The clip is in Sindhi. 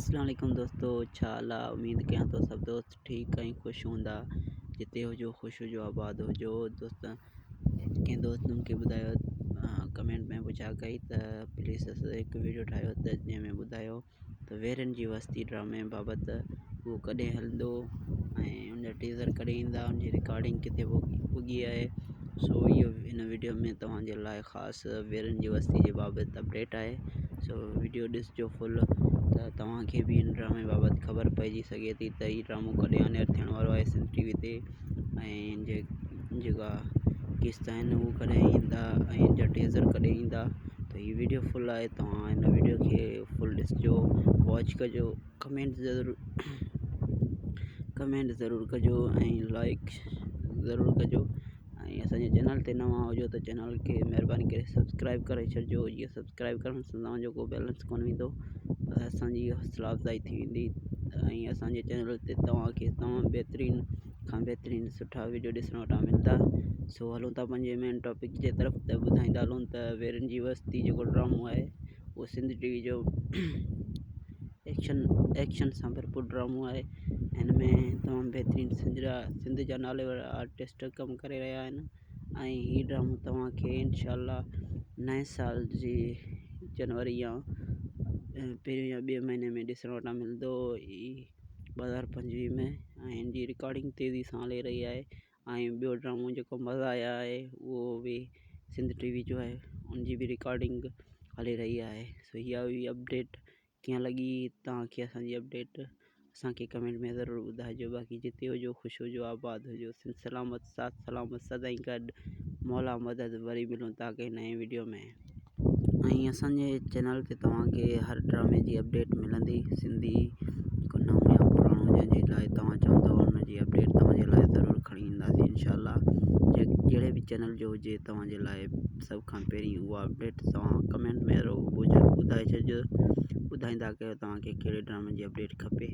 اسلام عليڪم دوستو ڇا حال آ اميد ڪيان ٿو سڀ دوست ٺيڪ ۽ خوش هوندا جتي هجو خوش هجو آباد هجو دوست ڪنهن دوست مونکي ٻڌايو ڪمينٽ ۾ پڇا ڪئي ته پليز هڪ ويڊيو ٺاهيو ته جنهن ۾ ٻڌايو ته ويرن جي وستي ڊرامي بابت اهو ڪڏهن هلندو ۽ ان جا ٽيزر ڪڏهن ايندا ان جي رڪارڊنگ ڪٿي پڳي آهي سو اهو هن ويڊيو ۾ توهان جي لاء خاص ويرن جي وستي جي بابت اپڊيٽ آهي سو ويڊيو ڏسجو فل ته توهان کي به هن ڊرامي بابت خبر پئجي سگهي ٿي ته هي ڊرامو ڪڏهن آن ايئر ٿيڻ وارو آهي سنڌ ٽي وي تي ۽ هن جي جيڪا قسط آهن هو ڪڏهن ايندا ۽ هن جا ٽيزر ڪڏهن ايندا ته هي ويڊيو فل آهي توهان هن ويڊيو کي فل ڏسجو واچ ڪجو ڪمينٽ ضرور ڪمينٽ ضرور ڪجو ۽ لائڪ ضرور ڪجو ۽ اسان جي چينل تي نوان هجو ته چينل کي مهرباني ڪري سبسڪرائب ڪري ڇڏجو جيئن سبسڪرائب ڪرڻ سان توهان جو ڪو بيلنس ڪونه ويندو اسان جي حوصلا افزائي ٿي ويندي ۽ اسان جي چينل تي توهان کي تمام بهترين کان بهترين سٺا ويڊيو ڏسڻ وٽان ملندا سو هلون ٿا پنهنجي مين ٽاپڪ جي طرف ته ٻڌائيندا هلون ته ويرن جي وستي جيڪو ڊرامو آهي اهو سنڌ ٽي وي جو ايڪشن ايڪشن سان ڀرپور ڊرامو آهي هن ۾ تمام بهترين سنڌ جا سنڌ جا نالي وارا آرٽسٽ ڪم ڪري رهيا آهن ۽ هي ڊرامو توهان کي انشاء الله نئين سال جي جنوري يا پهرين يا ٻئي مهيني ۾ ڏسڻ وٽان ملندو هي 2025 ۾ ۽ هن جي رڪارڊنگ تيزي سان هلي رهي آهي ۽ ٻيو ڊرامو جيڪو مزا آيا آهي اهو به سنڌ ٽي وي جو آهي ان جي به رڪارڊنگ هلي رهي آهي سو اها هئي اپڊيٽ ڪيئن لڳي توهان کي اسان جي اپڊيٽ اسان کي ڪمينٽ ۾ ضرور ٻڌائجو باقي جتي هجو خوش هجو آباد هجو سنڌ سلامت ساٿ سلامت سدائين گڏ مولا مدد وري ملون ٿا ڪنهن نئين وڊيو ۾. ۽ اسان جي چينل تي توهان کي هر ڊرامي جي اپڊيٽ ملندي سنڌي جيڪو نئون يا پراڻو جنهن جي لاء توهان چوندو ان جي اپڊيٽ توهان جي لاء ضرور کڻي اينداسين انشاء الله جهڙي به چينل جو هجي توهان جي لاء سڀ کان پهرين اها اپڊيٽ توهان ڪمينٽ ۾ ٻڌائي ڇڏجو ٻڌائيندا ڪيو توهان کي ڪهڙي ڊرامي جي اپڊيٽ کپي.